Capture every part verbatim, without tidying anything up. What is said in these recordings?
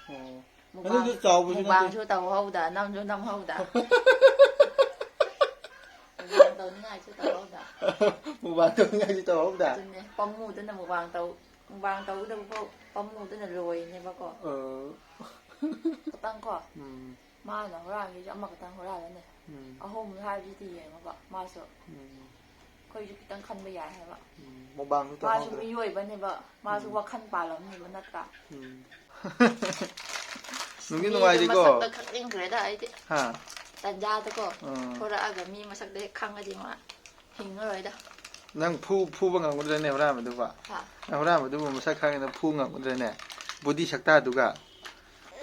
ꯎꯝ꯫ ꯑꯗꯨꯗꯤ ꯆꯥꯎꯕꯁꯨ ꯅꯠꯇꯦ꯫ ꯃꯨꯛꯕꯥꯡꯁꯨ ꯇꯧꯍꯧꯗ, ꯅꯝꯁꯨ ꯅꯝꯍꯧꯗ꯫ ꯃꯨꯛꯕꯥꯡ ꯇꯧꯅꯤꯡꯉꯥꯏꯁꯨ ꯇꯧꯍꯧꯗ꯫ ꯃꯨꯛꯕꯥꯡ ꯇꯧꯅꯤꯡꯉꯥꯏꯁꯨ ꯇꯧꯍꯧꯗ꯫ ꯑꯗꯨꯅꯦ, ꯄꯥꯝꯃꯨꯗꯅ ꯃꯨꯛꯕꯥꯡ ꯇꯧ-, ꯃꯨꯛꯕꯥꯡ ꯇꯧꯒꯗꯕ ꯐꯥꯎ ꯄꯥꯝꯃꯨꯗꯅ ꯂꯣꯏꯅꯦꯕꯀꯣ꯫ ꯑ꯫ ꯈꯇꯪ ꯀꯣ꯫ ꯎꯝ꯫ ꯃꯥꯅ ꯍꯨꯔꯥꯟꯒꯦꯁꯨ ꯑꯃꯈꯛꯇꯪ ꯍꯨꯔꯥꯜꯂꯅꯦ꯫ ꯎꯝ꯫ ꯑꯍꯨꯝ ꯍꯥꯏꯕꯁꯤꯗꯤ ꯌꯦꯡꯉꯣꯕ, ꯃꯥꯁꯨ꯫ ꯎꯝ꯫ ꯑꯩꯈꯣꯏꯁꯨ ꯈꯤꯇꯪ ꯈꯟꯕ ꯌꯥꯏ ꯍꯥꯏꯕ꯫ ꯎꯝ, ꯃꯨꯛꯕꯥꯡꯁꯨ ꯃꯥꯁꯨ ꯇꯧꯍꯧꯗ꯭ꯔꯦ꯫ ꯃꯤꯑꯣꯏꯕꯅꯦꯕ, ꯃꯥꯁꯨ ꯎꯝ꯫ ꯋꯥꯈꯜ ꯄꯥꯜꯂꯝꯅꯦꯕ, ꯅꯠꯇ꯭ꯔꯥ? ꯎꯝ꯫ ꯅꯨꯡꯗꯤ ꯃꯤꯗꯣ ꯅꯨꯡꯉꯥꯏꯔꯤꯀꯣ? ꯃꯁꯛꯇ ꯈꯪꯅꯤꯡꯈ꯭ꯔꯦꯗ ꯑꯩꯗꯤ꯫ ꯍꯥ? ꯇꯟꯖꯥꯗꯀꯣ, ꯎꯝ꯫ ꯊꯣꯔꯛꯑꯒ ꯃꯤ ꯃꯁꯛꯇ ꯍꯦꯛ ꯈꯪꯉꯗꯤ ꯃꯥ ꯍꯤꯡꯉꯔꯣꯏꯗ꯫ ꯅꯪ ꯐꯨ-, ꯐꯨꯕ ꯉꯝꯒꯗ꯭ꯔꯅꯦ ꯍꯨꯔꯥꯟꯕꯗꯨꯕ? ꯍꯥ? ꯅꯪ ꯍꯨꯔꯥꯟꯕꯗꯨꯕꯨ ꯃꯁꯛ ꯈꯪꯉꯦꯅ ꯐꯨ ꯉꯝꯒꯗ꯭ꯔꯅꯦ? ꯕꯨꯗꯤ ꯁꯛꯇꯥꯗꯨꯒ꯫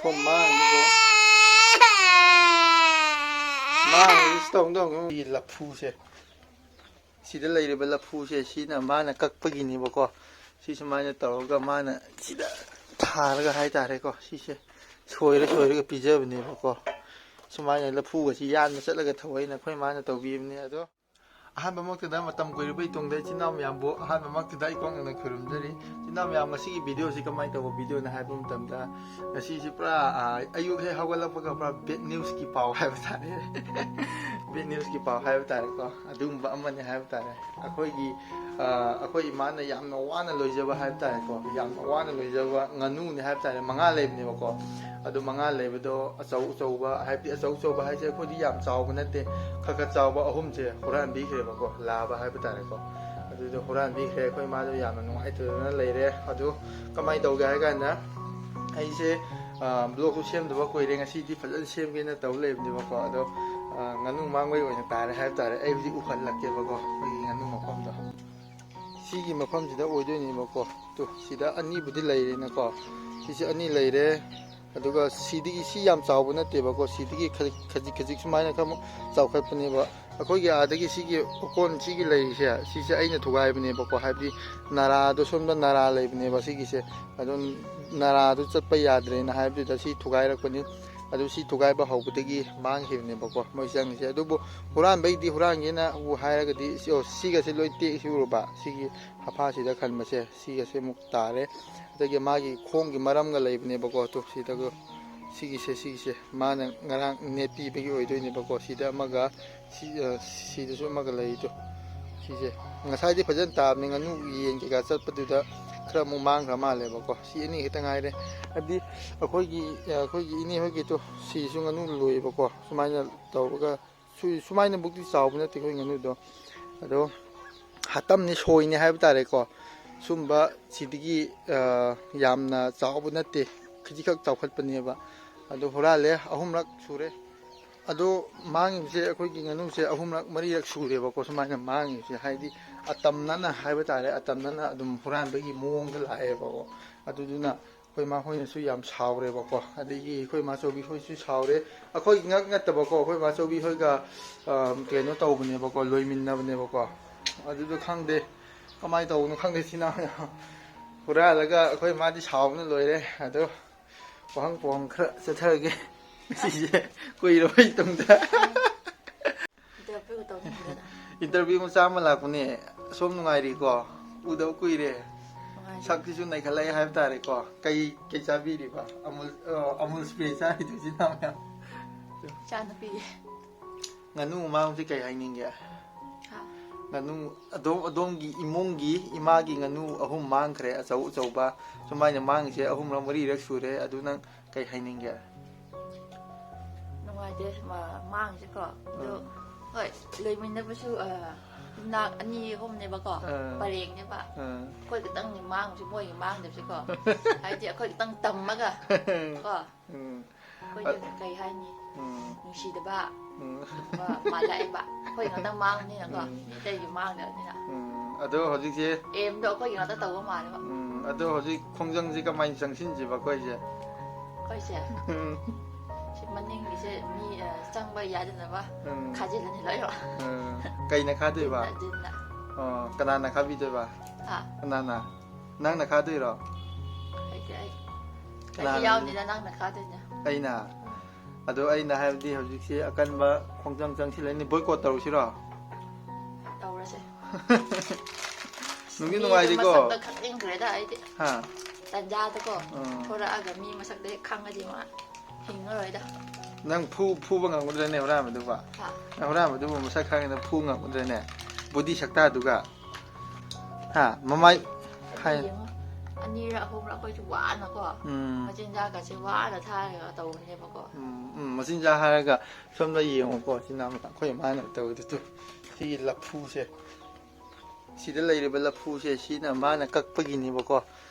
ꯊꯣꯝ ꯃꯥꯡꯉꯤꯕꯣ꯫ ꯃꯥꯡꯉꯤꯁꯤ ꯇꯧ ꯇꯧ꯫ ꯁꯤ ꯂꯐꯨꯁꯦ꯫ ꯁꯤꯗ ꯂꯩꯔꯤꯕ ꯂꯐꯨꯁꯦ ꯁꯤꯅ ꯃꯥꯅ ꯀꯛꯄꯒꯤꯅꯦꯕꯀꯣ꯫ ꯁꯤ ꯁꯨꯃꯥꯏꯅ ꯇꯧꯔꯒ ꯃꯥꯅ ꯁꯤꯗ ꯊꯥꯔꯒ ꯍꯥꯏꯇꯥꯔꯦꯀꯣ꯫ ꯁꯤꯁꯦ ꯁꯣꯏꯔ ꯁꯣꯏꯔꯒ ꯄꯤꯖꯕꯅꯦꯕꯀꯣ꯫ ꯁꯨꯃꯥꯏꯅ ꯂꯐꯨꯒꯁꯤ ꯌꯥꯟꯕ ꯆꯠꯂꯒ ꯊꯑꯣꯏꯅ ꯑꯩꯈꯣꯏ ꯃꯥꯅ ꯇꯧꯕꯤꯕꯅꯦ꯫ ꯑꯗꯣ ꯑꯍꯥꯟꯕꯃꯛꯇꯗ ꯃꯇꯝ ꯀꯨꯏꯔꯕ ꯏꯇꯨꯡꯗ ꯏꯆꯤꯟ ꯏꯅꯥꯎ ꯃꯌꯥꯝꯕꯨ ꯑꯍꯥꯟꯕꯃꯛꯇꯗ ꯏꯀꯣꯛꯅꯅ ꯈꯨꯔꯨꯝꯖꯔꯤ꯫ ꯏꯆꯤꯟ ꯏꯅꯥꯎ ꯃꯌꯥꯝ, ꯉꯁꯤꯒꯤ ꯚꯤꯗꯤꯑꯣꯁꯤ ꯀꯃꯥꯏꯅ ꯇꯧꯕ ꯚꯤꯗꯤꯑꯣꯅ ꯍꯥꯏꯕ ꯃꯇꯝꯗ, ꯉꯁꯤꯁꯤ ꯄꯨꯔꯥ, ꯑ, ꯑꯌꯨꯛ ꯍꯦꯛ ꯍꯧꯒꯠꯂꯛꯄꯒ ꯄꯨꯔꯥ ꯕꯦꯗ ꯅ꯭ꯌꯨꯁꯀꯤ ꯄꯥꯎ ꯍꯥꯏꯕ ꯇꯥꯔꯦ꯫ ꯕꯦꯗ ꯅ꯭ꯌꯨꯁꯀꯤ ꯄꯥꯎ ꯍꯥꯏꯕ ꯇꯥꯔꯦꯀꯣ, ꯑꯗꯨꯒꯨꯝꯕ ꯑꯃꯅꯤ ꯍꯥꯏꯕ ꯇꯥꯔꯦ꯫ ꯑꯩꯈꯣꯏꯒꯤ, ꯑ, ꯑꯩꯈꯣꯏ ꯏꯃꯥꯅ ꯌꯥꯝꯅ ꯋꯥꯅ ꯂꯣꯏꯖꯕ ꯍꯥꯏꯕ ꯇꯥꯔꯦꯀꯣ, ꯌꯥꯝꯅ ꯋꯥꯅ ꯂꯣꯏꯖꯕ ꯉꯥꯅꯨꯅꯤ ꯍꯥꯏꯕ ꯇꯥꯔꯦ, ꯃꯉꯥ ꯂꯩꯕꯅꯦꯕꯀꯣ꯫ ꯑꯗꯨ ꯃꯉꯥ ꯂꯩꯕꯗꯣ ꯑꯆꯧ ꯑꯆꯧꯕ, ꯍꯥꯏꯕꯗꯤ ꯑꯆꯧ ꯑꯆꯧꯕ ꯍꯥꯏꯁꯦ ꯑꯩꯈꯣꯏꯗꯤ ꯌꯥꯝ ꯆꯥꯎꯕ ꯅꯠꯇꯦ, ꯈꯔ ꯈꯔ ꯆꯥꯎꯕ ꯑꯍꯨꯝꯁꯦ ꯍꯨꯔꯥꯟꯕꯤꯈ꯭ꯔꯦꯕꯀꯣ, ꯂꯥꯕ ꯍꯥꯏꯕ ꯇꯥꯔꯦꯀꯣ꯫ ꯑꯗꯨꯗꯣ ꯍꯨꯔꯥꯟꯕꯤꯈ꯭ꯔꯦ꯫ ꯑꯩꯈꯣꯏ ꯏꯃꯥꯗꯣ ꯌꯥꯝꯅ ꯅꯨꯡꯉꯥꯏꯇꯗꯅ ꯂꯩꯔꯦ꯫ ꯑꯗꯨ ꯀꯃꯥꯏꯅ ꯇꯧꯒꯦ ꯍꯥꯏ ꯀꯥꯟꯗ, ꯑꯩꯁꯦ, ꯑ, ꯕ꯭ꯂꯣꯒꯁꯨ ꯁꯦꯝꯗꯕ ꯀꯨꯏꯔꯦ, ꯉꯁꯤꯗꯤ ꯐꯖꯅ ꯁꯦꯝꯒꯦꯅ ꯇꯧ ꯂꯩꯕꯅꯦꯕꯀꯣ꯫ ꯑꯗꯣ, ꯑ, ꯉꯥꯅꯨ ꯃꯥꯡꯕꯩ ꯑꯣꯏꯅ ꯇꯥꯔꯦ ꯍꯥꯏꯕ ꯇꯥꯔꯦ꯫ ꯑꯩ ꯍꯧꯖꯤꯛ ꯎꯍꯜꯂꯛꯀꯦꯕꯀꯣ, ꯑꯩꯈꯣꯏꯒꯤ ꯉꯥꯅꯨ ꯃꯐꯝꯗꯣ꯫ ꯁꯤꯒꯤ ꯃꯐꯝꯁꯤꯗ ꯑꯣꯏꯗꯣꯏꯅꯦꯕꯀꯣ꯫ ꯇꯨ, ꯁꯤꯗ ꯑꯅꯤꯕꯨꯗꯤ ꯂꯩꯔꯦꯅꯀꯣ꯫ ꯁꯤꯁꯦ ꯑꯅꯤ ꯂꯩꯔꯦ꯫ ꯑꯗꯨꯒ ꯁꯤꯗꯒꯤ, ꯁꯤ ꯌꯥꯝ ꯆꯥꯎꯕ ꯅꯠꯇꯦꯕꯀꯣ꯫ ꯁꯤꯗꯒꯤ ꯈꯖꯤꯛ, ꯈꯖꯤꯛ, ꯈꯖꯤꯛ ꯁꯨꯃꯥꯏꯅ ꯈꯔ ꯑꯃꯨꯛ ꯆꯥꯎꯈꯠꯄꯅꯦꯕ꯫ ꯑꯩꯈꯣꯏꯒꯤ ꯑꯥꯗꯒꯤ ꯁꯤꯒꯤ ꯑꯣꯀꯣꯟ ꯁꯤꯒꯤ ꯂꯩꯔꯤꯁꯦ, ꯁꯤꯁꯦ ꯑꯩꯅ ꯊꯨꯒꯥꯏꯕꯅꯦꯕꯀꯣ꯫ ꯍꯥꯏꯕꯗꯤ ꯅꯥꯔꯥꯗꯣ, ꯁꯣꯝꯗ ꯅꯥꯔꯥ ꯂꯩꯕꯅꯦꯕ ꯁꯤꯒꯤꯁꯦ꯫ ꯑꯗꯨꯝ ꯅꯥꯔꯥꯗꯨ ꯆꯠꯄ ꯌꯥꯗ꯭ꯔꯦꯅ ꯍꯥꯏꯕꯗꯨꯗ ꯁꯤ ꯊꯨꯒꯥꯏꯔꯛꯄꯅꯤ꯫ ꯑꯗꯨ ꯁꯤ ꯊꯨꯒꯥꯏꯕ ꯍꯧꯕꯗꯒꯤ ꯃꯥꯡꯈꯤꯕꯅꯦꯕꯀꯣ ꯃꯣꯏ ꯆꯪꯉꯤꯁꯦ꯫ ꯑꯗꯨꯕꯨ ꯍꯨꯔꯥꯟꯕꯩꯗꯤ ꯍꯨꯔꯥꯟꯒꯦꯅ ꯎ ꯍꯥꯏꯔꯒꯗꯤ ꯁꯤ-, ꯑꯣ, ꯁꯤꯒꯁꯦ ꯂꯣꯏ ꯇꯦꯛꯁꯤ ꯎꯔꯨꯕ꯫ ꯁꯤꯒꯤ ꯍꯐꯥꯁꯤꯗ ꯈꯟꯕꯁꯦ ꯁꯤꯒꯁꯦ ꯑꯃꯨꯛ ꯇꯥꯔꯦ꯫ ꯑꯗꯒꯤ ꯃꯥꯒꯤ ꯈꯣꯡꯒꯤ ꯃꯔꯝꯒ ꯂꯩꯕꯅꯦꯕꯀꯣ꯫ ꯇꯨ ꯁꯤꯗꯒ ꯁꯤꯒꯤꯁꯦ, ꯁꯤꯒꯤꯁꯦ ꯃꯥꯅ ꯉꯔꯥꯡ ꯅꯦꯠꯄꯤꯕꯒꯤ ꯑꯣꯏꯗꯣꯏꯅꯦꯕꯀꯣ꯫ ꯁꯤꯗ ꯑꯃꯒ ꯁꯤ-, ꯑ, ꯁꯤꯗꯁꯨ ꯑꯃꯒ ꯂꯩꯗꯣ꯫ ꯁꯤꯁꯦ ꯉꯁꯥꯏꯗꯤ ꯐꯖꯅ ꯇꯥꯕꯅꯤ, ꯉꯥꯅꯨ ꯌꯦꯟ ꯀꯩꯀꯥ ꯆꯠꯄꯗꯨꯗ ꯈꯔ ꯑꯃꯨꯛ ꯃꯥꯡꯈ꯭ꯔ ꯃꯥꯜꯂꯦꯕꯀꯣ꯫ ꯁꯤ ꯑꯅꯤ ꯈꯛꯇ ꯉꯥꯏꯔꯦ꯫ ꯍꯥꯏꯗꯤ ꯑꯩꯈꯣꯏꯒꯤ, ꯑꯩꯈꯣꯏꯒꯤ ꯏꯅꯦ ꯍꯣꯏꯒꯤꯗꯣ, ꯁꯤꯁꯨ ꯉꯥꯅꯨ ꯂꯣꯏꯌꯦꯕꯀꯣ꯫ ꯁꯨꯃꯥꯏꯅ ꯇꯧꯔꯒ ꯁꯨ-, ꯁꯨꯃꯥꯏꯅꯕꯨꯛꯇꯤ ꯆꯥꯎꯕ ꯅꯠꯇꯦ ꯑꯩꯈꯣꯏ ꯉꯥꯅꯨꯗꯣ꯫ ꯑꯗꯣ ꯍꯥꯇꯝꯅꯤ, ꯁꯣꯏꯅꯤ ꯍꯥꯏꯕ ꯇꯥꯔꯦꯀꯣ꯫ ꯁꯨꯝꯕ ꯁꯤꯗꯒꯤ, ꯑ, ꯌꯥꯝꯅ ꯆꯥꯎꯕ ꯅꯠꯇꯦ, ꯈꯖꯤꯛꯈꯛ ꯆꯥꯎꯈꯠꯄꯅꯦꯕ꯫ ꯑꯗꯣ ꯍꯨꯔꯥꯜꯂꯦ, ꯑꯍꯨꯝꯂꯛ ꯁꯨꯔꯦ꯫ ꯑꯗꯣ ꯃꯥꯡꯉꯤꯕꯁꯦ ꯑꯩꯈꯣꯏꯒꯤ ꯉꯥꯅꯨꯁꯦ ꯑꯍꯨꯝꯂꯛ ꯃꯔꯤꯔꯛ ꯁꯨꯔꯦꯕꯀꯣ ꯁꯨꯃꯥꯏꯅ ꯃꯥꯡꯉꯤꯕꯁꯦ꯫ ꯍꯥꯏꯗꯤ ꯑꯇꯝꯅꯅ ꯍꯥꯏꯕ ꯇꯥꯔꯦ, ꯑꯇꯝꯅꯅ ꯑꯗꯨꯝ ꯍꯨꯔꯥꯟꯕꯒꯤ ꯃꯑꯣꯡꯗ ꯂꯥꯛꯑꯦꯕꯀꯣ꯫ ꯑꯗꯨꯗꯨꯅ ꯑꯩꯈꯣꯏ ꯃꯥ ꯍꯣꯏꯅꯁꯨ ꯌꯥꯝ ꯁꯥꯎꯔꯦꯕꯀꯣ, ꯑꯗꯒꯤ ꯑꯩꯈꯣꯏ ꯃꯥꯆꯧꯕꯤ ꯍꯣꯏꯁꯨ ꯁꯥꯎꯔꯦ꯫ ꯑꯩꯈꯣꯏ ꯉꯛ ꯅꯠꯇꯕꯀꯣ, ꯑꯩꯈꯣꯏ ꯃꯥꯆꯧꯕꯤ ꯍꯣꯏꯒ, ꯑ, ꯀꯩꯅꯣ ꯇꯧꯕꯅꯦꯕꯀꯣ, ꯂꯣꯏꯃꯤꯟꯅꯕꯅꯦꯕꯀꯣ꯫ ꯑꯗꯨꯗꯣ ꯈꯪꯗꯦ ꯀꯃꯥꯏꯅ ꯇꯧꯕꯅꯣ, ꯈꯪꯗꯦ꯫ ꯁꯤꯅ ꯍꯨꯔꯥꯜꯂꯒ ꯑꯩꯈꯣꯏ ꯃꯥꯗꯤ ꯁꯥꯎꯕꯅ ꯂꯣꯏꯔꯦ꯫ ꯑꯗꯣ ꯋꯥꯍꯪ ꯄꯥꯎꯍꯪ ꯈꯔ ꯆꯠꯊꯔꯒꯦ ꯉꯁꯤꯁꯦ ꯀꯨꯏꯔꯕꯩ ꯇꯨꯡꯗ꯫ ꯏꯟꯇꯔꯚꯤꯌꯨ ꯇꯧꯅꯤꯡꯗꯅ꯫ ꯏꯟꯇꯔꯚꯤꯌꯨ ꯃꯆꯥ ꯑꯃ ꯂꯥꯛꯄꯅꯦ꯫ ꯁꯣꯝ ꯅꯨꯡꯉꯥꯏꯔꯤꯀꯣ? ꯎꯗꯕ ꯀꯨꯏꯔꯦ꯫ ꯅꯨꯡꯉꯥꯏꯔꯤ꯫ ꯁꯛꯁꯤꯁꯨ ꯅꯩꯈꯠꯂꯛꯑꯦ ꯍꯥꯏꯕ ꯇꯥꯔꯦꯀꯣ꯫ ꯀꯩ ꯀꯩ ꯆꯥꯕꯤꯔꯤꯕ? ꯑꯃꯨꯜ, ꯑ, ꯑꯃꯨꯜ ꯏꯁꯄ꯭ꯔꯦ ꯆꯥꯔꯤꯗꯨ ꯏꯆꯤꯟ ꯏꯅꯥꯎ ꯃꯌꯥꯝ꯫ ꯏꯆꯥꯅꯨꯄꯤ꯫ ꯉꯥꯅꯨ ꯃꯥꯡꯕꯁꯤ ꯀꯩ ꯍꯥꯏꯅꯤꯡꯒꯦ? ꯍꯥ? ꯉꯥꯅꯨ ꯑꯗꯣꯝ, ꯑꯗꯣꯝꯒꯤ ꯏꯃꯨꯡꯒꯤ ꯏꯃꯥꯒꯤ ꯉꯥꯅꯨ ꯑꯍꯨꯝ ꯃꯥꯡꯈ꯭ꯔꯦ, ꯑꯆꯧ ꯑꯆꯧꯕ꯫ ꯁꯨꯃꯥꯏꯅ ꯃꯥꯡꯉꯤꯁꯦ ꯑꯍꯨꯝꯔꯛ ꯃꯔꯤꯔꯛ ꯁꯨꯔꯦ꯫ ꯑꯗꯨ ꯅꯪ ꯀꯩ ꯍꯥꯏꯅꯤꯡꯒꯦ? ꯅꯨꯡꯉꯥꯏꯇꯦ ꯃꯥ-, ꯃꯥꯡꯉꯤꯁꯦꯀꯣ꯫ ꯑꯗꯨ ꯎꯝ꯫ ꯍꯣꯏ, ꯂꯩꯃꯤꯟꯅꯕꯁꯨ, ꯑ, ꯏꯅꯥꯛ ꯑꯅꯤ ꯑꯍꯨꯝꯅꯦꯕꯀꯣ꯫ ꯑꯥ꯫ ꯄꯔꯦꯡꯅꯦꯕ꯫ ꯑꯥ꯫ ꯑꯩꯈꯣꯏ ꯈꯛꯇꯪ ꯃꯥꯡꯕꯁꯦ, ꯃꯣꯏꯒꯤ ꯃꯥꯡꯗꯕꯁꯦꯀꯣ꯫ ꯍꯥꯏꯗꯤ ꯑꯩꯈꯣꯏ ꯈꯛꯇꯪ ꯇꯝꯃꯒ ꯀꯣ꯫ ꯎꯝ꯫ ꯑꯩꯈꯣꯏꯗꯤ ꯀꯩ ꯍꯥꯏꯅꯤ? ꯎꯝ꯫ ꯅꯨꯡꯁꯤꯗꯕ ꯎꯝ꯫ ꯒꯨꯝꯕ ꯃꯥꯜꯂꯛꯑꯦꯕ꯫ ꯑꯩꯈꯣꯏ ꯉꯥꯛꯇꯪ ꯃꯥꯡꯕꯅꯤꯅꯀꯣ꯫ ꯎꯝ꯫ ꯃꯤ ꯑꯇꯩꯒꯤ ꯃꯥꯡꯗꯕꯅꯤꯅ꯫ ꯎꯝ꯫ ꯑꯗꯣ ꯍꯧꯖꯤꯛꯁꯦ ꯑꯦꯝꯗꯣ ꯑꯩꯈꯣꯏꯒꯤ ꯉꯥꯛꯇ ꯇꯧꯕ ꯃꯥꯜꯂꯦꯕ꯫ ꯎꯝ꯫ ꯑꯗꯣ ꯍꯧꯖꯤꯛ ꯈꯣꯡꯖꯪꯁꯦ ꯀꯃꯥꯏꯅ ꯆꯪꯁꯤꯟꯁꯤꯕ ꯑꯩꯈꯣꯏꯁꯦ? ꯑꯩꯈꯣꯏꯁꯦ ꯎꯝ꯫ ꯁꯤ ꯃꯅꯤꯡꯒꯤꯁꯦ ꯃꯤ, ꯑ, ꯆꯪꯕ ꯌꯥꯗꯅꯕ ꯎꯝ꯫ ꯈꯥꯖꯤꯜꯂꯅꯤ ꯂꯣꯏꯅꯃꯛ꯫ ꯎꯝ꯫ ꯀꯩꯅ ꯈꯥꯗꯣꯏꯕ? ꯗꯤꯟꯅ, ꯗꯤꯟꯅ꯫ ꯑꯣ, ꯀꯅꯥꯅ ꯈꯥꯕꯤꯗꯣꯏꯕ? ꯍꯥ? ꯀꯅꯥꯅ? ꯅꯪꯅ ꯈꯥꯗꯣꯏꯔꯣ? ꯑꯩꯗꯤ ꯑꯩ꯫ ꯀꯅꯥꯅ? ꯑꯩꯗꯤ ꯌꯥꯎꯗꯦꯗ, ꯅꯪꯅ ꯈꯥꯗꯣꯏꯅꯦ꯫ ꯑꯩꯅ? ꯑꯗꯣ ꯑꯩꯅ ꯍꯥꯏꯕꯗꯤ ꯍꯧꯖꯤꯛꯁꯤ ꯑꯀꯟꯕ ꯈꯣꯡꯖꯪ ꯆꯪꯁꯤꯜꯂꯛꯏꯅꯤ, ꯕꯣꯏꯀꯣꯠ ꯇꯧꯔꯁꯤꯔꯣ? ꯇꯧꯔꯁꯦ꯫ ꯅꯨꯡꯗꯤ ꯃꯤꯒꯤ ꯅꯨꯡꯉꯥꯏꯔꯤꯀꯣ? ꯃꯁꯛꯇ ꯈꯪꯅꯤꯡꯈ꯭ꯔꯦꯗ ꯑꯩꯗꯤ꯫ ꯍꯥ? ꯇꯟꯖꯥꯗꯀꯣ ꯎꯝ꯫ ꯊꯣꯔꯛꯑꯒ ꯃꯤ ꯃꯁꯛꯇ ꯍꯦꯛ ꯈꯪꯉꯗꯤ ꯃꯥ ꯍꯤꯡꯉꯔꯣꯏꯗ꯫ ꯅꯪ ꯐꯨ ꯐꯨꯕ ꯉꯝꯒꯗ꯭ꯔꯅꯦ ꯍꯨꯔꯥꯟꯕꯗꯨꯕ? ꯍꯥ? ꯅꯪ ꯍꯨꯔꯥꯟꯕꯗꯨꯕꯨ ꯃꯁꯛ ꯈꯪꯉꯦꯅ ꯐꯨ ꯉꯝꯒꯗ꯭ꯔꯅꯦ? ꯕꯣꯗꯤ ꯁꯛꯇꯥꯗꯨꯒ꯫ ꯍꯥ? ꯃꯃꯥꯏ ꯍꯥꯏ꯫ ꯌꯦꯡꯉꯣ, ꯑꯅꯤꯔꯛ ꯑꯍꯨꯝꯔꯛ ꯑꯩꯈꯣꯏꯁꯨ ꯋꯥꯅꯀꯣ ꯎꯝ꯫ ꯃꯆꯤꯟꯖꯥꯛꯀꯁꯦ ꯋꯥꯅ ꯊꯥꯔꯒ ꯇꯧꯕꯅꯦꯕꯀꯣ꯫ ꯎꯝ, ꯎꯝ, ꯃꯆꯤꯟꯖꯥꯛ ꯍꯥꯏꯔꯒ ꯁꯣꯝꯗ ꯌꯦꯡꯉꯨꯀꯣ, ꯁꯤ ꯅꯝꯕ ꯑꯩꯈꯣꯏ ꯃꯥꯅ ꯇꯧꯔꯤꯗꯨ꯫ ꯁꯤꯒꯤ ꯂꯐꯨꯁꯦ, ꯁꯤꯗ ꯂꯩꯔꯤꯕ ꯂꯐꯨꯁꯦ, ꯁꯤꯅ ꯃꯥꯅ ꯀꯛꯄꯒꯤꯅꯦꯕꯀꯣ꯫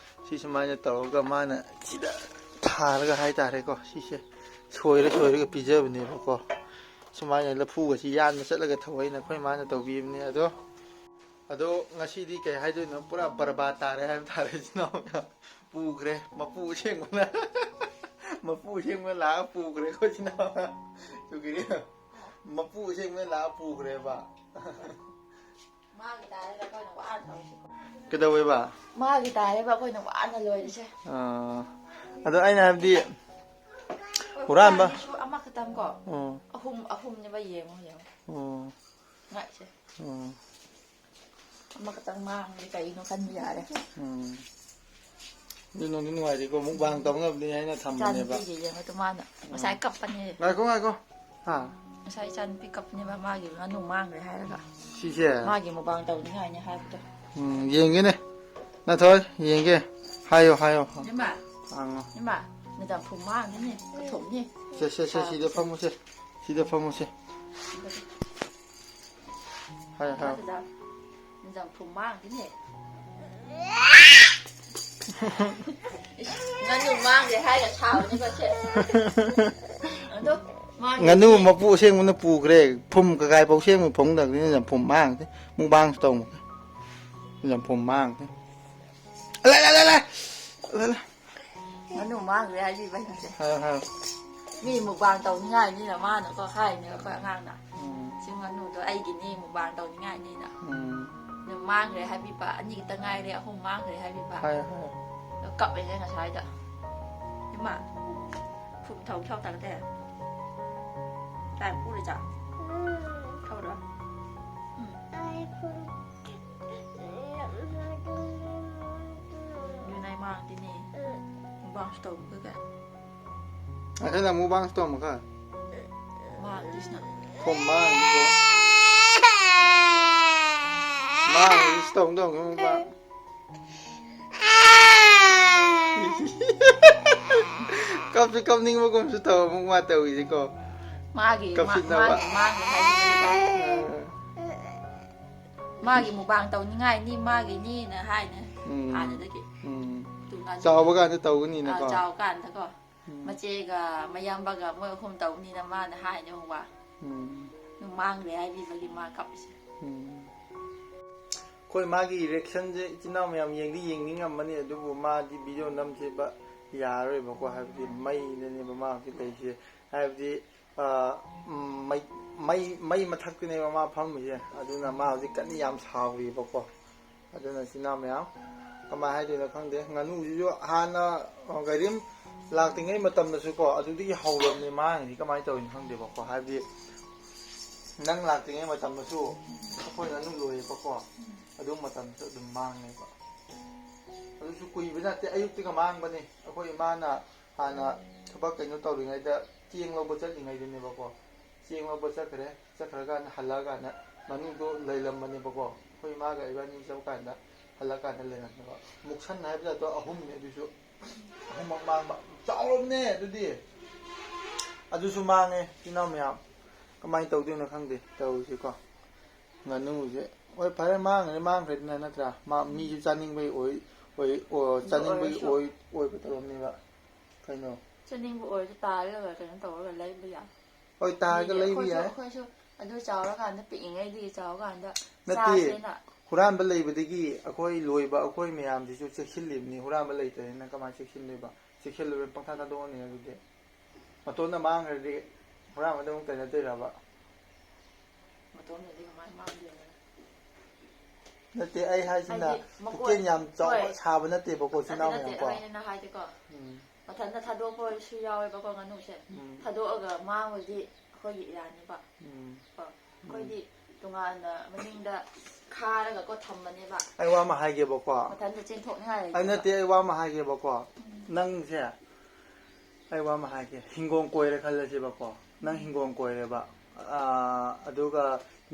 ꯁꯤ ꯁꯨꯃꯥꯏꯅ ꯇꯧꯔꯒ ꯃꯥꯅ ꯁꯤꯗ ꯊꯥꯔꯒ ꯍꯥꯏꯇꯥꯔꯦꯀꯣ, ꯁꯤꯁꯦ ꯁꯣꯏꯔ ꯁꯣꯏꯔꯒ ꯄꯤꯖꯕꯅꯦꯕꯀꯣ꯫ ꯁꯨꯃꯥꯏꯅ ꯂꯐꯨꯒꯁꯤ ꯌꯥꯟꯕ ꯆꯠꯂꯒ ꯊꯑꯣꯏꯅ ꯑꯩꯈꯣꯏ ꯃꯥꯅ ꯇꯧꯕꯤꯕꯅꯦ꯫ ꯑꯗꯣ, ꯑꯗꯣ ꯉꯁꯤꯗꯤ ꯀꯩ ꯍꯥꯏꯗꯣꯏꯅꯣ, ꯄꯨꯔꯥ ꯕꯔꯕꯥ ꯇꯥꯔꯦ ꯍꯥꯏꯕ ꯇꯥꯔꯦ꯫ ꯏꯆꯤꯟ ꯏꯅꯥꯎ ꯄꯨꯈ꯭ꯔꯦ, ꯃꯄꯨ ꯑꯁꯦꯡꯕꯅ꯫ ꯃꯄꯨ ꯑꯁꯦꯡꯕꯅ ꯂꯥꯛꯑꯒ ꯄꯨꯈ꯭ꯔꯦ ꯑꯩꯈꯣꯏ ꯏꯆꯤꯟ ꯏꯅꯥꯎ꯫ ꯆꯨꯝꯃꯤꯅꯦ꯫ ꯃꯄꯨ ꯑꯁꯦꯡꯕꯅ ꯂꯥꯛꯑꯒ ꯄꯨꯈ꯭ꯔꯦꯕ꯫ ꯃꯥꯒꯤ ꯇꯥꯔꯦꯗ ꯑꯩꯈꯣꯏꯅ ꯋꯥꯅ ꯇꯧꯔꯤꯁꯦ꯫ ꯀꯩꯗꯧꯋꯦꯕ? ꯃꯥꯒꯤ ꯇꯥꯔꯦꯕ ꯑꯩꯈꯣꯏꯅ ꯋꯥꯅ ꯂꯣꯏꯔꯤꯁꯦ꯫ ꯑꯥ, ꯑꯗꯣ ꯑꯩꯅ ꯍꯥꯏꯕꯗꯤ, ꯍꯨꯔꯥꯟꯕ꯫ ꯍꯨꯔꯥꯟꯕꯁꯨ ꯑꯃꯈꯛꯇꯪ ꯀꯣ꯫ ꯎꯝ꯫ ꯑꯍꯨꯝ ꯑꯍꯨꯝꯅꯦꯕ, ꯌꯦꯡꯉꯣ ꯌꯦꯡꯉꯣ꯫ ꯎꯝ꯫ ꯉꯛꯁꯦ꯫ ꯎꯝ꯫ ꯑꯃꯈꯛꯇꯪ ꯃꯥꯡꯉꯗꯤ ꯀꯩꯅꯣ ꯈꯟꯕ ꯌꯥꯔꯦ꯫ ꯎꯝ꯫ ꯑꯗꯨ ꯅꯨꯡꯗꯤ ꯅꯨꯡꯉꯥꯏꯔꯤꯀꯣ, ꯃꯨꯛꯕꯥꯡ ꯇꯧꯅꯕꯅꯦ ꯍꯥꯏꯅ ꯊꯝꯕꯅꯦꯕ꯫ ꯏꯆꯥꯅꯨꯄꯤꯒꯤ ꯌꯦꯡꯉꯣ ꯇꯨ ꯃꯥꯅ ꯉꯁꯥꯏ ꯀꯞꯄꯅꯦ꯫ ꯉꯥꯏꯈꯣ, ꯉꯥꯏꯈꯣ꯫ ꯍꯥ? ꯉꯁꯥꯏ ꯏꯆꯥꯅꯨꯄꯤ ꯀꯞꯄꯅꯦꯕ, ꯃꯥꯒꯤ ꯉꯥꯅꯨ ꯃꯥꯡꯈ꯭ꯔꯦ ꯍꯥꯏꯔꯒ꯫ ꯁꯤꯁꯦ? ꯃꯥꯒꯤ ꯃꯨꯛꯕꯥꯡ ꯇꯧꯅꯤꯡꯉꯥꯏꯅꯦ ꯍꯥꯏꯕꯗꯣ꯫ ꯎꯝ, ꯌꯦꯡꯒꯦꯅꯦ꯫ ꯅꯊꯣꯏ, ꯌꯦꯡꯒꯦ꯫ ꯍꯥꯏꯌꯣ, ꯍꯥꯏꯌꯣ꯫ ꯏꯃꯥ, ꯍꯥꯡꯉꯣ꯫ ꯏꯃꯥ, ꯅꯗꯥ ꯐꯨꯝ ꯃꯥꯡꯉꯤꯅꯦ, ꯀꯊꯨꯝꯅꯤ꯫ ꯁꯦ, ꯁꯦ, ꯁꯦ, ꯁꯤꯗ ꯐꯝꯃꯨꯁꯦ꯫ ꯁꯤꯗ ꯐꯝꯃꯨꯁꯦ꯫ ꯍꯥꯏꯌꯣ, ꯍꯥꯏꯌꯣ꯫ ꯅꯗꯥ, ꯅꯗꯥ ꯐꯨꯝ ꯃꯥꯡꯉꯤꯅꯦ꯫ ꯏꯁ, ꯉꯥꯅꯨ ꯃꯥꯡꯈ꯭ꯔꯦ ꯍꯥꯏꯔꯒ ꯁꯥꯎꯅꯦꯕ ꯁꯦ꯫ ꯑꯗꯣ ꯃꯥꯒꯤ ꯉꯥꯅꯨ ꯃꯄꯨ ꯑꯁꯦꯡꯕꯅ ꯄꯨꯈ꯭ꯔꯦ꯫ ꯐꯨꯝ ꯀꯀꯥꯏ ꯐꯥꯎ ꯁꯦꯡꯕ ꯐꯪꯗꯕꯅꯤꯅ ꯌꯥꯝꯐꯨꯝ ꯃꯥꯡꯗꯦ꯫ ꯃꯨꯛꯕꯥꯡꯁꯨ ꯇꯧꯕ꯫ ꯌꯥꯝꯐꯨꯝ ꯃꯥꯡꯗꯦ꯫ ꯂꯥ, ꯂꯥ, ꯂꯥ, ꯂꯥ꯫ ꯂꯥ, ꯂꯥ꯫ ꯉꯥꯅꯨ ꯃꯥꯡꯈ꯭ꯔꯦ ꯍꯥꯏꯕꯤꯕ ꯍꯥꯏꯁꯦ꯫ ꯍꯥꯏꯌꯣ, ꯍꯥꯏꯌꯣ꯫ ꯃꯤ ꯃꯨꯛꯕꯥꯡ ꯇꯧꯅꯤꯡꯉꯥꯏꯅꯤꯅ ꯃꯥꯅꯀꯣ ꯍꯥꯏꯅꯦꯕ ꯑꯩꯈꯣꯏ ꯑꯉꯥꯡꯅ꯫ ꯎꯝ꯫ ꯁꯤ ꯉꯥꯅꯨꯗꯣ ꯑꯩꯒꯤꯅꯤ, ꯃꯨꯛꯕꯥꯡ ꯇꯧꯅꯤꯡꯉꯥꯏꯅꯤꯅ꯫ ꯎꯝ꯫ ꯑꯗꯨ ꯃꯥꯡꯈ꯭ꯔꯦ ꯍꯥꯏꯕꯤꯕ, ꯑꯅꯤ ꯈꯛꯇ ꯉꯥꯏꯔꯦ, ꯑꯍꯨꯝ ꯃꯥꯡꯈ꯭ꯔꯦ ꯍꯥꯏꯕꯤꯕ꯫ ꯍꯥꯏꯌꯣ, ꯍꯥꯏꯌꯣ꯫ ꯑꯗꯣ ꯀꯞꯄꯦꯅꯦ ꯉꯁꯥꯏꯗ꯫ ꯏꯃꯥ, ꯐꯨꯝ ꯊꯧ ꯊꯧ ꯇꯥꯒꯗꯦ꯫ ꯇꯥꯏ ꯄꯨꯔ ꯆꯥ꯫ ꯊꯧꯔ꯫ ꯎꯝ꯫ ꯌꯨꯅꯥꯏ ꯃꯥꯡꯗꯤꯅꯦ꯫ ꯃꯨꯛꯕꯥꯡꯁꯨ ꯇꯧꯕꯒ꯫ ꯑꯩꯅ ꯃꯨꯛꯕꯥꯡꯁꯨ ꯇꯧꯔꯝꯃꯒ꯫ ꯃꯥꯡꯗꯤꯁꯤꯅ꯫ ꯈꯣꯝ ꯃꯥꯡꯗꯤꯀꯣ꯫ ꯃꯥꯡꯗꯤꯁꯨ ꯇꯧ ꯇꯧ ꯃꯨꯛꯕꯥꯡ꯫ ꯀꯞꯁꯨ ꯀꯞꯅꯤꯡꯕꯒꯨꯝꯁꯨ ꯇꯧ ꯑꯃꯨꯛ ꯃꯥ ꯇꯧꯔꯤꯁꯤꯀꯣ꯫ ꯃꯥꯒꯤ, ꯃꯥ-, ꯀꯞꯁꯤꯟꯅꯕ꯫ ꯃꯥꯒꯤ, ꯃꯥꯒꯤ ꯍꯥꯏꯅꯤꯡꯕꯗꯨꯗ꯫ ꯑꯥ꯫ ꯃꯥꯒꯤ ꯃꯨꯛꯕꯥꯡ ꯇꯧꯅꯤꯡꯉꯥꯏꯅꯤ, ꯃꯥꯒꯤꯅꯤꯅ ꯍꯥꯏꯅ ꯎꯝ꯫ ꯍꯥꯟꯅꯗꯒꯤ꯫ ꯎꯝ꯫ ꯇꯨꯡ ꯉꯥꯟ-, ꯆꯥꯎꯕ ꯀꯥꯟꯗ ꯇꯧꯒꯅꯤꯅꯀꯣ꯫ ꯑꯥ, ꯆꯥꯎ ꯀꯥꯟꯗꯀꯣ꯫ ꯎꯝ꯫ ꯃꯆꯦꯒ ꯃꯌꯥꯝꯕꯒ ꯃꯣꯏ ꯑꯍꯨꯝ ꯇꯧꯕꯅꯤꯅ ꯃꯥꯅ ꯍꯥꯏꯅꯦ ꯋꯥ꯫ ꯎꯝ꯫ ꯃꯥꯡꯈ꯭ꯔꯦ ꯍꯥꯏꯕꯤꯕꯒꯤ ꯃꯥ ꯀꯞꯄꯤꯁꯦ꯫ ꯎꯝ꯫ ꯑꯩꯈꯣꯏ ꯃꯥꯒꯤ reactionꯁꯦ ꯏꯆꯤꯟ ꯏꯅꯥꯎ ꯃꯌꯥꯝ ꯌꯦꯡꯗꯤ ꯌꯦꯡꯅꯤꯡꯉꯝꯃꯅꯤ, ꯑꯗꯨꯕꯨ ꯃꯥꯗꯤ video ꯅꯝꯁꯦꯕ ꯌꯥꯔꯔꯣꯏꯕꯀꯣ, ꯍꯥꯏꯕꯗꯤ ꯃꯩꯗꯅꯦꯕ ꯃꯥ ꯍꯧꯖꯤꯛ ꯂꯩꯔꯤꯁꯦ꯫ ꯍꯥꯏꯕꯗꯤ, ꯑ, ꯎꯝ, ꯃꯩ, ꯃꯩ, ꯃꯩ ꯃꯊꯛꯇꯅꯦꯕ ꯃꯥ ꯐꯝꯃꯤꯁꯦ, ꯑꯗꯨꯅ ꯃꯥ ꯍꯧꯖꯤꯛ ꯀꯟꯅ ꯌꯥꯝ ꯁꯥꯎꯔꯤꯕꯀꯣ꯫ ꯑꯗꯨꯅ ꯏꯆꯤꯟ ꯏꯅꯥꯎ ꯃꯌꯥꯝ, ꯀꯃꯥꯏꯅ ꯍꯥꯏꯗꯣꯏꯅꯣ ꯈꯪꯗꯦ꯫ ꯉꯥꯅꯨꯁꯤꯁꯨ ꯍꯥꯟꯅ, ꯑ, ꯒꯥꯔꯤꯝ ꯂꯥꯛꯇ꯭ꯔꯤꯉꯩ ꯃꯇꯝꯗꯁꯨꯀꯣ, ꯑꯗꯨꯗꯒꯤ ꯍꯧꯔꯕꯅꯦ ꯃꯥꯡꯉꯤꯁꯤ꯫ ꯀꯃꯥꯏꯅ ꯇꯧꯔꯤꯅꯣ ꯈꯪꯗꯦꯕꯀꯣ꯫ ꯍꯥꯏꯕꯗꯤ ꯅꯪ ꯂꯥꯛꯇ꯭ꯔꯤꯉꯩ ꯃꯇꯝꯗꯁꯨ ꯑꯩꯈꯣꯏ ꯉꯥꯅꯨ ꯂꯣꯏꯌꯦꯕꯀꯣ꯫ ꯑꯗꯨ ꯃꯇꯝꯗꯁꯨ ꯑꯗꯨꯝ ꯃꯥꯡꯉꯦꯕ꯫ ꯑꯗꯨꯁꯨ ꯀꯨꯏꯕ ꯅꯠꯇꯦ, ꯑꯌꯨꯛꯇꯒ ꯃꯥꯡꯕꯅꯦ꯫ ꯑꯩꯈꯣꯏ ꯏꯃꯥꯅ ꯍꯥꯟꯅ ꯊꯕꯛ ꯀꯩꯅꯣ ꯇꯧꯔꯤꯉꯩꯗ, ꯆꯦꯡ ꯂꯧꯕ ꯆꯠꯂꯤꯉꯩꯗꯅꯦꯕꯀꯣ꯫ ꯆꯦꯡ ꯂꯧꯕ ꯆꯠꯈ꯭ꯔꯦ꯫ ꯆꯠꯈ꯭ꯔꯀꯥꯟꯗ ꯍꯜꯂꯛꯑꯀꯥꯟꯗ ꯉꯥꯅꯨꯗꯣ ꯂꯩꯔꯝꯕꯅꯦꯕꯀꯣ꯫ ꯑꯩꯈꯣꯏ ꯏꯃꯥꯒ ꯏꯕꯥꯅꯤ ꯆꯠꯄ ꯀꯥꯟꯗ ꯍꯜꯂꯛꯀꯥꯟꯗ ꯂꯩꯔꯝꯃꯦꯕ꯫ ꯃꯨꯛꯁꯟ ꯍꯥꯏꯕ ꯖꯥꯠꯇꯣ ꯑꯍꯨꯝꯅꯦ ꯑꯗꯨꯁꯨ꯫ ꯑꯍꯨꯝꯃꯛ ꯃꯥꯡꯕ꯫ ꯆꯥꯎꯔꯕꯅꯦ ꯑꯗꯨꯗꯤ꯫ ꯑꯗꯨꯁꯨ ꯃꯥꯡꯉꯦ, ꯏꯆꯤꯟ ꯏꯅꯥꯎ ꯃꯌꯥꯝ꯫ ꯀꯃꯥꯏꯅ ꯇꯧꯗꯣꯏꯅꯣ ꯈꯪꯗꯦ ꯇꯧꯔꯤꯁꯤꯀꯣ꯫ ꯉꯥꯅꯨꯁꯦ꯫ ꯍꯣꯏ, ꯐꯔꯦ, ꯃꯥꯡꯈ꯭ꯔꯦ, ꯃꯥꯡꯈ꯭ꯔꯦꯗꯅ, ꯅꯠꯇ꯭ꯔꯥ? ꯃꯥ, ꯃꯤꯁꯨ ꯆꯥꯅꯤꯡꯕꯒꯤ ꯑꯣꯏ-, ꯑꯣꯏ-, ꯑꯣ, ꯑꯗꯨ ꯆꯥꯅꯤꯡꯕꯒꯤ ꯑꯣꯏꯔꯁꯨ ꯑꯣꯏ-, ꯑꯣꯏꯕ ꯇꯧꯔꯝꯅꯦꯕ꯫ ꯀꯩꯅꯣ? ꯆꯥꯅꯤꯡꯕ ꯑꯣꯏꯔꯁꯨ ꯇꯥꯜꯂꯒ ꯀꯩꯅꯣ ꯇꯧꯔꯒ ꯂꯩꯕ ꯌꯥ-, ꯍꯣꯏ, ꯇꯥꯜꯂꯒ ꯃꯤꯒꯤ ꯂꯩꯕ ꯑꯩꯈꯣꯏꯁꯨ, ꯌꯥꯏ꯫ ꯑꯩꯈꯣꯏꯁꯨ ꯑꯗꯨ ꯆꯥꯎꯔꯀꯥꯟꯗ, ꯄꯤꯛꯏꯉꯩꯗꯒꯤ ꯆꯥꯎꯔꯀꯥꯟꯗ ꯅꯠꯇꯦ, ꯆꯥꯁꯦꯅ꯫ ꯍꯨꯔꯥꯟꯕ ꯂꯩꯕꯗꯒꯤ ꯑꯩꯈꯣꯏ ꯂꯣꯏꯕ ꯑꯩꯈꯣꯏ ꯃꯌꯥꯝꯁꯤꯁꯨ ꯆꯦꯛꯁꯤꯜꯂꯤꯕꯅꯤ꯫ ꯍꯨꯔꯥꯟꯕ ꯂꯩꯇ꯭ꯔꯦꯅ ꯀꯃꯥꯏꯅ ꯆꯦꯛꯁꯤꯟꯗꯣꯏꯕ? ꯆꯦꯛꯁꯤꯜꯂꯣꯏ, ꯄꯪꯊꯥ ꯊꯥꯗꯣꯛꯑꯅꯤ ꯑꯗꯨꯗꯤ꯫ ꯃꯇꯣꯟꯗ ꯃꯥꯡꯈ꯭ꯔꯗꯤ ꯍꯨꯔꯥꯟꯕꯗ ꯑꯃꯨꯛ ꯇꯥꯏꯅꯗꯣꯏꯔꯕ? ꯃꯇꯣꯟꯗꯗꯤ ꯀꯃꯥꯏꯅ ꯃꯥꯡꯗꯣꯏꯅꯣ? ꯅꯠꯇꯦ, ꯑꯩ ꯍꯥꯏꯁꯤꯅ ꯍꯥꯏꯗꯤ ꯃꯀꯣꯟ-, ꯄꯨꯛꯆꯦꯜ ꯌꯥꯝ ꯆꯥꯎꯕ ꯍꯣꯏ꯫ ꯁꯥꯕ ꯅꯠꯇꯦꯕꯀꯣ, ꯏꯆꯤꯟ ꯅꯠꯇꯦ, ꯏꯅꯥꯎ ꯅꯠꯇꯦ, ꯃꯌꯥꯝꯀꯣ꯫ ꯑꯩꯅ ꯍꯥꯏꯗꯤꯀꯣ, ꯎꯝ꯫ ꯃꯊꯟꯇ ꯊꯥꯗꯣꯛꯄꯁꯨ ꯌꯥꯎꯋꯦꯕꯀꯣ ꯉꯥꯅꯨꯁꯦ꯫ ꯎꯝ꯫ ꯊꯥꯗꯣꯛꯑꯒ ꯃꯥꯡꯕꯗꯤ ꯑꯩꯈꯣꯏꯒꯤ ꯏꯔꯥꯟꯅꯦꯕ꯫ ꯎꯝ꯫ ꯀꯣ, ꯑꯩꯈꯣꯏꯗꯤ ꯇꯣꯉꯥꯟꯅ ꯃꯅꯤꯡꯗ ꯈꯥꯔꯒꯀꯣ ꯊꯝꯕꯅꯦꯕ꯫ ꯑꯩ ꯋꯥ ꯑꯃ ꯍꯥꯏꯒꯦꯕꯀꯣ꯫ ꯃꯊꯟꯇ ꯆꯦꯟꯊꯣꯛꯅꯤꯡꯉꯥꯏ ꯑꯩ ꯂꯩꯇꯦꯕ꯫ ꯅꯠꯇꯦ, ꯑꯩ ꯋꯥ ꯑꯃ ꯍꯥꯏꯒꯦꯕꯀꯣ꯫ ꯎꯝ꯫ ꯅꯪꯁꯦ, ꯑꯩ ꯋꯥ ꯑꯃ ꯍꯥꯏꯒꯦ꯫ ꯍꯤꯡꯒꯣꯜ ꯀꯣꯏꯔꯦ ꯈꯜꯂꯁꯦꯕꯀꯣ꯫ ꯅꯪ ꯎꯝ꯫ ꯍꯤꯡꯒꯣꯜ ꯀꯣꯏꯔꯦꯕ꯫ ꯑꯥ, ꯑꯗꯨꯒ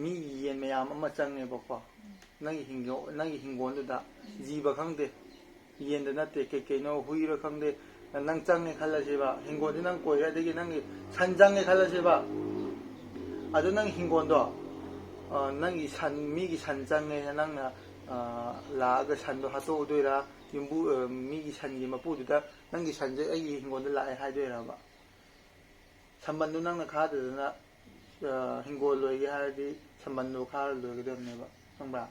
ꯃꯤꯒꯤ ꯌꯦꯟ ꯃꯌꯥꯝ ꯑꯃ ꯆꯪꯉꯦꯕꯀꯣ꯫ ꯎꯝ꯫ ꯅꯪꯒꯤ ꯍꯤꯡꯒꯣꯜ, ꯅꯪꯒꯤ ꯍꯤꯡꯒꯣꯜꯗꯨꯗ ꯎꯝ꯫ ꯖꯤꯕ ꯈꯪꯗꯦ, ꯌꯦꯟꯗ ꯅꯠꯇꯦ, ꯀꯩ ꯀꯩꯅꯣ, ꯍꯨꯏꯔ ꯈꯪꯗꯦ, ꯅꯪ ꯆꯪꯉꯦ ꯈꯜꯂꯁꯦꯕ, ꯍꯤꯡꯒꯣꯜꯗꯤ ꯅꯪ ꯀꯣꯏꯔꯦ, ꯑꯗꯒꯤ ꯅꯪꯒꯤ ꯁꯟ ꯆꯪꯉꯦ ꯈꯜꯂꯁꯦꯕ, ꯑꯗꯨ ꯅꯪ ꯍꯤꯡꯒꯣꯜꯗꯣ, ꯑ, ꯅꯪꯒꯤ ꯁꯟ, ꯃꯤꯒꯤ ꯁꯟ ꯆꯪꯉꯦꯅ ꯅꯪꯅ, ꯑ, ꯂꯥꯛꯑꯒ ꯁꯟꯗꯣ ꯍꯥꯠꯇꯣꯛꯎꯗꯣꯏꯔꯥ? ꯌꯨꯝꯕꯨ, ꯑ, ꯃꯤꯒꯤ ꯁꯟꯒꯤ ꯃꯄꯨꯗꯨꯗ ꯅꯪꯒꯤ ꯁꯟꯁꯦ ꯑꯩꯒꯤ ꯍꯤꯡꯒꯣꯜꯗ ꯂꯥꯛꯑꯦ ꯍꯥꯏꯗꯣꯏꯔꯕ? ꯁꯝꯕꯜꯗꯨ ꯅꯪꯅ ꯈꯥꯗꯗꯅ, ꯑ, ꯍꯤꯡꯒꯣꯜ ꯂꯣꯏꯒꯦ ꯍꯥꯏꯔꯗꯤ ꯁꯝꯕꯜꯗꯣ ꯈꯥꯔ ꯂꯣꯏꯒꯗꯕꯅꯦꯕ, ꯈꯪꯕ꯭ꯔꯥ?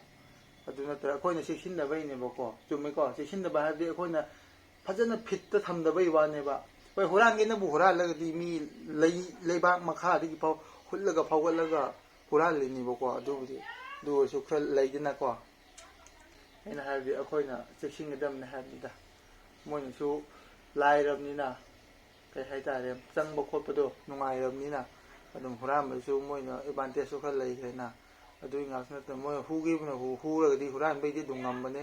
ꯑꯗꯨ ꯅꯠꯇ꯭ꯔꯒ ꯑꯩꯈꯣꯏꯅ ꯆꯦꯛꯁꯤꯟꯗꯕꯩꯅꯦꯕꯀꯣ, ꯆꯨꯝꯃꯤꯀꯣ? ꯆꯦꯛꯁꯤꯟꯗꯕ ꯍꯥꯏꯕꯗꯤ ꯑꯩꯈꯣꯏꯅ ꯐꯖꯅ ꯐꯤꯠꯇ ꯊꯝꯗꯕꯩ ꯋꯥꯅꯦꯕ꯫ ꯍꯣꯏ, ꯍꯨꯔꯥꯟꯒꯦꯅꯕꯨ ꯍꯨꯔꯥꯜꯂꯒꯗꯤ ꯃꯤ ꯂꯩ-, ꯂꯩꯕꯥꯛ ꯃꯈꯥꯗꯒꯤ ꯐꯥꯎ ꯍꯨꯠꯂꯒ ꯐꯥꯎꯒꯠꯂꯒ ꯍꯨꯔꯥꯜꯂꯤꯅꯦꯕꯀꯣ, ꯑꯗꯨꯕꯨꯗꯤ꯫ ꯑꯗꯨ ꯑꯣꯏꯔꯁꯨ ꯈꯔ ꯂꯩꯗꯅꯀꯣ꯫ ꯑꯩꯅ ꯍꯥꯏꯕꯗꯤ ꯑꯩꯈꯣꯏꯅ ꯆꯦꯛꯁꯤꯟꯒꯗꯕꯅꯦ ꯍꯥꯏꯕꯅꯤꯗ꯫ ꯃꯣꯏꯅꯁꯨ ꯂꯥꯏꯔꯕꯅꯤꯅ, ꯀꯩ ꯍꯥꯏꯇꯥꯔꯦ, ꯆꯪꯕ ꯈꯣꯠꯄꯗꯣ ꯅꯨꯡꯉꯥꯏꯔꯕꯅꯤꯅ ꯑꯗꯨꯝ ꯍꯨꯔꯥꯟꯕꯁꯨ ꯃꯣꯏꯅ ꯑꯦꯗꯚꯥꯟꯇꯦꯖꯁꯨ ꯈꯔ ꯂꯩꯈ꯭ꯔꯦꯅ꯫ ꯑꯗꯨꯒꯤ ꯉꯥꯛꯁꯨ ꯅꯠꯇꯅ ꯃꯣꯏꯅ ꯍꯨꯒꯦꯕꯨꯅ ꯍꯨ-, ꯍꯨꯔꯒꯗꯤ ꯍꯨꯔꯥꯟꯕꯩꯗꯤ ꯑꯗꯨꯝ ꯉꯝꯕꯅꯦ꯫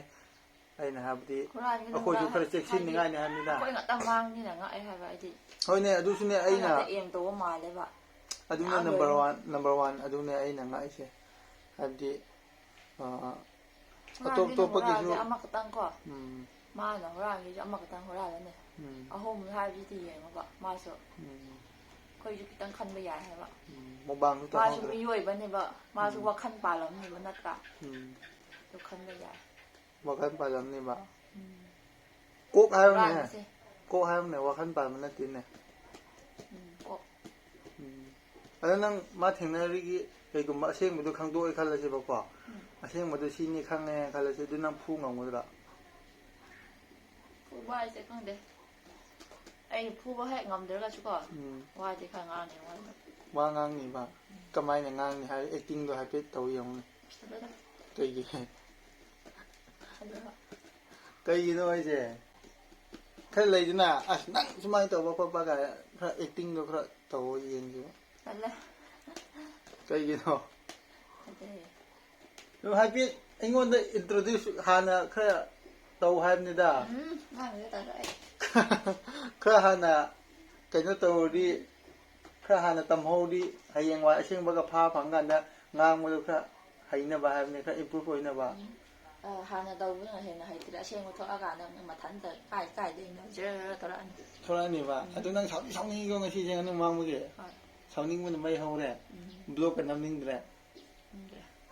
ꯑꯩꯅ ꯍꯥꯏꯕꯗꯤ ꯍꯨꯔꯥꯟꯒꯅꯨ ꯑꯩꯈꯣꯏꯁꯨ ꯉꯥꯏ-, ꯈꯔ ꯍꯥꯏꯗꯤ ꯆꯦꯛꯁꯤꯟꯅꯤꯡꯉꯥꯏꯅꯤ ꯍꯥꯏꯕꯅꯤꯗ꯫ ꯑꯩꯈꯣꯏ ꯉꯥꯛꯇꯪ ꯃꯥꯡꯅꯤꯅ ꯉꯥꯛꯑꯦ ꯍꯥꯏꯕ ꯑꯩꯗꯤ꯫ ꯍꯣꯏꯅꯦ, ꯑꯗꯨꯁꯨꯅꯦ ꯑꯩꯈꯣꯏ ꯑꯩꯅ ꯉꯥꯛꯇ ꯑꯦꯝ ꯇꯧꯕ ꯃꯥꯜꯂꯦꯕ꯫ ꯑꯗꯨꯅ ꯑꯥ, number ꯂꯣꯏꯔꯦ꯫ One, number one, ꯑꯗꯨꯅꯦ ꯑꯩꯅ ꯉꯥꯛꯏꯁꯦ꯫ ꯍꯥꯏꯕꯗꯤ, ꯑ, ꯑꯇꯣꯞ-, ꯍꯨꯔꯥꯟꯕꯤꯅ ꯑꯇꯣꯞꯄꯒꯤꯁꯨ ꯍꯨꯔꯥꯜꯂꯦ ꯑꯃꯈꯛꯇꯪ ꯀꯣ꯫ ꯎꯝ꯫ ꯃꯥꯅ ꯍꯨꯔꯥꯟꯒꯤꯁꯦ ꯑꯃꯈꯛꯇꯪ ꯍꯨꯔꯥꯜꯂꯅꯦ꯫ ꯎꯝ꯫ ꯑꯍꯨꯝ ꯍꯥꯏꯕꯁꯤꯗꯤ ꯌꯦꯡꯉꯣꯕ, ꯃꯥꯁꯨ꯫ ꯎꯝ꯫ ꯑꯩꯈꯣꯏꯁꯨ ꯈꯤꯇꯪ ꯈꯟꯕ ꯌꯥꯏ ꯍꯥꯏꯕ꯫ ꯎꯝ, ꯃꯨꯛꯕꯥꯡꯁꯨ ꯃꯥꯁꯨ ꯇꯧꯍꯧꯗ꯭ꯔꯦ꯫ ꯃꯤꯑꯣꯏꯕꯅꯦꯕ, ꯃꯥꯁꯨ ꯎꯝ꯫ ꯋꯥꯈꯜ ꯄꯥꯜꯂꯝꯅꯦꯕ, ꯅꯠꯇ꯭ꯔꯥ? ꯎꯝ꯫ ꯑꯗꯨ ꯈꯟꯕ ꯌꯥꯏ꯫ ꯋꯥꯈꯜ ꯄꯥꯜꯂꯝꯅꯦꯕ꯫ ꯎꯝ꯫ ꯀꯣꯛ ꯍꯥꯏꯕꯅꯦ꯫ ꯍꯨꯔꯥꯟꯕꯁꯦ꯫ ꯀꯣꯛ ꯍꯥꯏꯕꯅꯦ, ꯋꯥꯈꯜ ꯄꯥꯟꯕ ꯅꯠꯇꯦꯅꯦ꯫ ꯎꯝ, ꯀꯣꯛ꯫ ꯎꯝ꯫ ꯑꯗꯣ ꯅꯪ ꯃꯥ ꯊꯦꯡꯅꯔꯤꯒꯤ ꯀꯩꯒꯨꯝꯕ ꯑꯁꯦꯡꯕꯗꯣ ꯈꯪꯗꯣꯛꯑꯦ ꯈꯜꯂꯁꯦꯕꯀꯣ꯫ ꯎꯝ꯫ ꯑꯁꯦꯡꯕꯗꯣ ꯁꯤꯅꯤ ꯈꯪꯉꯦ ꯈꯜꯂꯁꯦ, ꯑꯗꯨ ꯅꯪ ꯐꯨ ꯉꯝꯒꯗ꯭ꯔꯥ? ꯐꯨꯕ ꯍꯥꯏꯁꯦ ꯈꯪꯗꯦ꯫ ꯑꯩ ꯐꯨꯕ ꯍꯦꯛ ꯉꯝꯗ꯭ꯔꯒꯁꯨꯀꯣ, ꯎꯝ꯫ ꯋꯥꯗꯤ ꯈꯔ ꯉꯥꯡꯅꯤ ꯃꯉꯣꯟꯗ꯫ ꯋꯥ ꯉꯥꯡꯅꯤꯕ? ꯎꯝ꯫ ꯀꯃꯥꯏꯅ ꯉꯥꯡꯅꯤ ꯍꯥꯏ, acting ꯗꯣ ꯍꯥꯏꯐꯦꯠ ꯇꯧ ꯌꯦꯡꯉꯨꯅꯦ꯫ ꯐꯖꯅ꯫ ꯀꯩꯒꯤ? ꯐꯖꯅ꯫ ꯀꯩꯒꯤꯅꯣ ꯍꯥꯏꯁꯦ? ꯈꯔ ꯂꯩꯗꯅ, "ꯑꯁ, ꯅꯪ ꯁꯨꯃꯥꯏꯅ ꯇꯧꯕ ꯈꯣꯠꯄ" ꯀꯥꯏꯅ ꯈꯔ acting ꯗꯣ ꯈꯔ ꯇꯧꯑꯣ ꯌꯦꯡꯁꯤꯕ꯫ ꯇꯜꯂꯦ꯫ ꯀꯩꯒꯤꯅꯣ? ꯑꯗꯩ ꯑꯗꯨꯝ ꯍꯥꯏꯐꯦꯠ ꯑꯩꯉꯣꯟꯗ ꯏꯟꯇ꯭ꯔꯣꯗ꯭ꯌꯨꯁ ꯍꯥꯟꯅ ꯈꯔ ꯇꯧ ꯍꯥꯏꯕꯅꯤꯗ꯫ ꯎꯝ ꯃꯥꯡꯗ ꯇꯥꯔꯛꯑꯦ꯫ ꯈꯔ ꯍꯥꯟꯅ ꯀꯩꯅꯣ ꯇꯧꯔꯗꯤ, ꯈꯔ ꯍꯥꯟꯅ ꯇꯝꯍꯧꯔꯗꯤ, ꯍꯌꯦꯡꯋꯥꯏ ꯑꯁꯦꯡꯕꯒ ꯐꯥ ꯐꯪꯀꯥꯟꯗ ꯉꯥꯡꯕꯗꯣ ꯈꯔ ꯍꯩꯅꯕ ꯍꯥꯏꯕꯅꯤ, ꯈꯔ ꯏꯝꯄ꯭ꯔꯨꯚ ꯑꯣꯏꯅꯕ꯫ ꯑ, ꯍꯥꯟꯅ ꯇꯧꯕꯅ ꯍꯦꯟꯅ ꯍꯩꯇ꯭ꯔꯦ꯫ ꯑꯁꯦꯡꯕ ꯊꯣꯛꯑꯀꯥꯟꯗ ꯑꯃꯨꯛ ꯃꯊꯟꯇ ꯀꯥꯏ ꯀꯥꯏꯗꯩꯅꯣ ꯖꯔ ꯊꯣꯛꯂꯛꯑꯅꯤ꯫ ꯊꯣꯛꯂꯛꯑꯅꯤꯕ꯫ ꯑꯗꯨ ꯅꯪ ꯁꯥꯎꯗꯤ ꯁꯥꯎꯅꯤꯡꯉꯤꯀꯣ ꯉꯁꯤꯁꯦ ꯉꯥꯅꯨ ꯃꯥꯡꯕꯒꯤ? ꯍꯣꯏ꯫ ꯁꯥꯎꯅꯤꯡꯕꯅ ꯃꯩ ꯍꯧꯔꯦ? ꯎꯝ꯫ ꯕ꯭ꯂꯣꯛꯀ ꯅꯝꯅꯤꯡꯗ꯭ꯔꯦ? ꯎꯝ꯫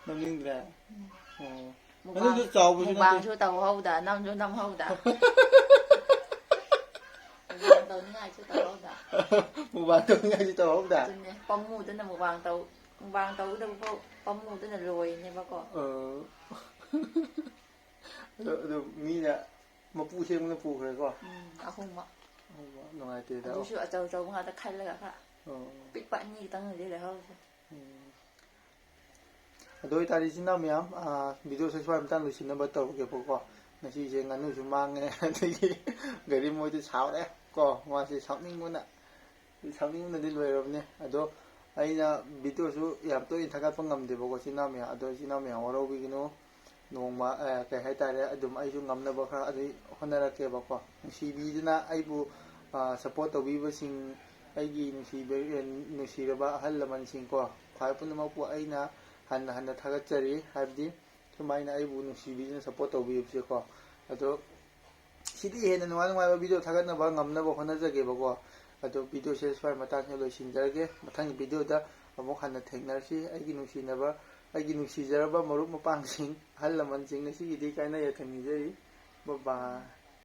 ꯅꯝꯅꯤꯡꯗ꯭ꯔꯦ? ꯎꯝ꯫ ꯑꯣ꯫ ꯃꯨꯛꯕꯥꯡ- ꯉꯥꯅꯨꯗꯨ ꯆꯥꯎꯕꯁꯨ ꯅꯠꯇꯦ꯫ ꯃꯨꯛꯕꯥꯡꯁꯨ ꯇꯧꯍꯧꯗ, ꯅꯝꯁꯨ ꯅꯝꯍꯧꯗ꯫ ꯃꯨꯛꯕꯥꯡ ꯇꯧꯅꯤꯡꯉꯥꯏꯁꯨ ꯇꯧꯍꯧꯗ꯫ ꯃꯨꯛꯕꯥꯡ ꯇꯧꯅꯤꯡꯉꯥꯏꯁꯨ ꯇꯧꯍꯧꯗ꯫ ꯑꯗꯨꯅꯦ, ꯄꯥꯝꯃꯨꯗꯅ ꯃꯨꯛꯕꯥꯡ ꯇꯧ-, ꯃꯨꯛꯕꯥꯡ ꯇꯧꯒꯗꯕ ꯐꯥꯎ ꯄꯥꯝꯃꯨꯗꯅ ꯂꯣꯏꯅꯦꯕꯀꯣ꯫ ꯑ꯫ ꯑꯗꯨ, ꯑꯗꯨ ꯃꯤꯅ ꯃꯄꯨ ꯁꯦꯝꯕꯅ ꯄꯨꯈ꯭ꯔꯦꯀꯣ꯫ ꯎꯝ, ꯑꯍꯨꯝꯃꯛ꯫ ꯑꯍꯨꯝꯃꯛ꯫ ꯅꯨꯡꯉꯥꯏꯇꯦꯗ꯫ ꯑꯗꯨꯁꯨ ꯑꯆꯧ ꯑꯆꯧꯕ ꯉꯥꯛꯇ ꯈꯜꯂꯒ ꯈꯔ ꯑꯣ꯫ ꯄꯤꯛꯄ ꯑꯅꯤ ꯈꯛꯇꯪꯗꯤ ꯂꯩꯍꯧꯔꯦ꯫ ꯎꯝ꯫ ꯑꯗꯨ ꯑꯣꯏꯇꯥꯔꯗꯤ ꯏꯆꯤꯟ ꯏꯅꯥꯎ ꯃꯌꯥꯝ, ꯑ, ꯚꯤꯗꯤꯑꯣꯁꯦ ꯁ꯭ꯋꯥꯏ ꯃꯇꯥꯡ ꯂꯣꯏꯁꯤꯟꯅꯕ ꯇꯧꯔꯒꯦꯕꯀꯣ꯫ ꯉꯁꯤꯁꯦ ꯉꯥꯅꯨꯁꯨ ꯃꯥꯡꯉꯦ, ꯑꯗꯒꯤ ꯒꯥꯔꯤ ꯃꯣꯏꯗꯤ ꯁꯥꯎꯔꯦ ꯀꯣ, ꯃꯥꯁꯦ ꯁꯥꯎꯅꯤꯡꯕꯅ, ꯁꯥꯎꯅꯤꯡꯕꯅꯗꯤ ꯂꯣꯏꯔꯕꯅꯦ꯫ ꯑꯗꯣ ꯑꯩꯅ ꯚꯤꯗꯤꯑꯣꯁꯨ ꯌꯥꯝ ꯇꯣꯏꯅ ꯊꯥꯒꯠꯄ ꯉꯝꯗꯦꯕꯀꯣ, ꯏꯆꯤꯟ ꯏꯅꯥꯎ ꯃꯌꯥꯝ꯫ ꯑꯗꯣ ꯏꯆꯤꯟ ꯏꯅꯥꯎ ꯃꯌꯥꯝ ꯋꯥꯔꯧꯕꯤꯒꯅꯨ꯫ ꯅꯣꯡꯃ, ꯑ, ꯀꯩ ꯍꯥꯏꯇꯥꯔꯦ, ꯑꯗꯨꯝ ꯑꯩꯁꯨ ꯉꯝꯅꯕ ꯈꯔ ꯑꯗꯨꯝ ꯍꯣꯠꯅꯔꯛꯀꯦꯕꯀꯣ꯫ ꯅꯨꯡꯁꯤꯕꯤꯗꯨꯅ ꯑꯩꯕꯨ, ꯑ, ꯁꯞꯄꯣꯔꯠ ꯇꯧꯕꯤꯕꯁꯤꯡ, ꯑꯩꯒꯤ ꯅꯨꯡꯁꯤꯕ-, ꯑ, ꯅꯨꯡꯁꯤꯔꯕ ꯑꯍꯜ ꯂꯃꯟꯁꯤꯡꯀꯣ, ꯈ꯭ꯋꯥꯏ ꯄꯨꯝꯅꯃꯛꯄꯨ ꯑꯩꯅ ꯍꯟꯅ ꯍꯟꯅ ꯊꯥꯒꯠꯆꯔꯤ꯫ ꯍꯥꯏꯕꯗꯤ ꯁꯨꯃꯥꯏꯅ ꯑꯩꯕꯨ ꯅꯨꯡꯁꯤꯕꯤꯗꯨꯅ ꯁꯞꯄꯣꯔꯠ ꯇꯧꯕꯤꯕꯁꯦꯀꯣ꯫ ꯑꯗꯣ ꯁꯤꯗꯤ ꯍꯦꯟꯅ ꯅꯨꯡꯉꯥꯏ ꯅꯨꯡꯉꯥꯏꯕ ꯚꯤꯗꯤꯑꯣ ꯊꯥꯒꯠꯅꯕ ꯉꯝꯅꯕ ꯍꯣꯠꯅꯖꯒꯦꯕꯀꯣ꯫ ꯑꯗꯣ ꯚꯤꯗꯤꯑꯣꯁꯦ ꯁ꯭ꯋꯥꯏ ꯃꯇꯥꯡꯁꯤꯗ ꯂꯣꯏꯁꯤꯟꯖꯔꯒꯦ꯫ ꯃꯊꯪꯒꯤ ꯚꯤꯗꯤꯑꯣꯗ ꯑꯃꯨꯛ ꯍꯟꯅ ꯊꯦꯡꯅꯔꯁꯤ꯫ ꯑꯩꯒꯤ ꯅꯨꯡꯁꯤꯅꯕ, ꯑꯩꯒꯤ ꯅꯨꯡꯁꯤꯖꯔꯕ ꯃꯔꯨꯞ ꯃꯄꯥꯡꯁꯤꯡ, ꯑꯍꯜ ꯂꯃꯟꯁꯤꯡ, ꯉꯁꯤꯒꯤꯗꯤ ꯀꯥꯏꯅ ꯌꯥꯊꯪ ꯅꯤꯖꯔꯤ꯫ ꯕꯥꯏ ꯕꯥꯏ꯫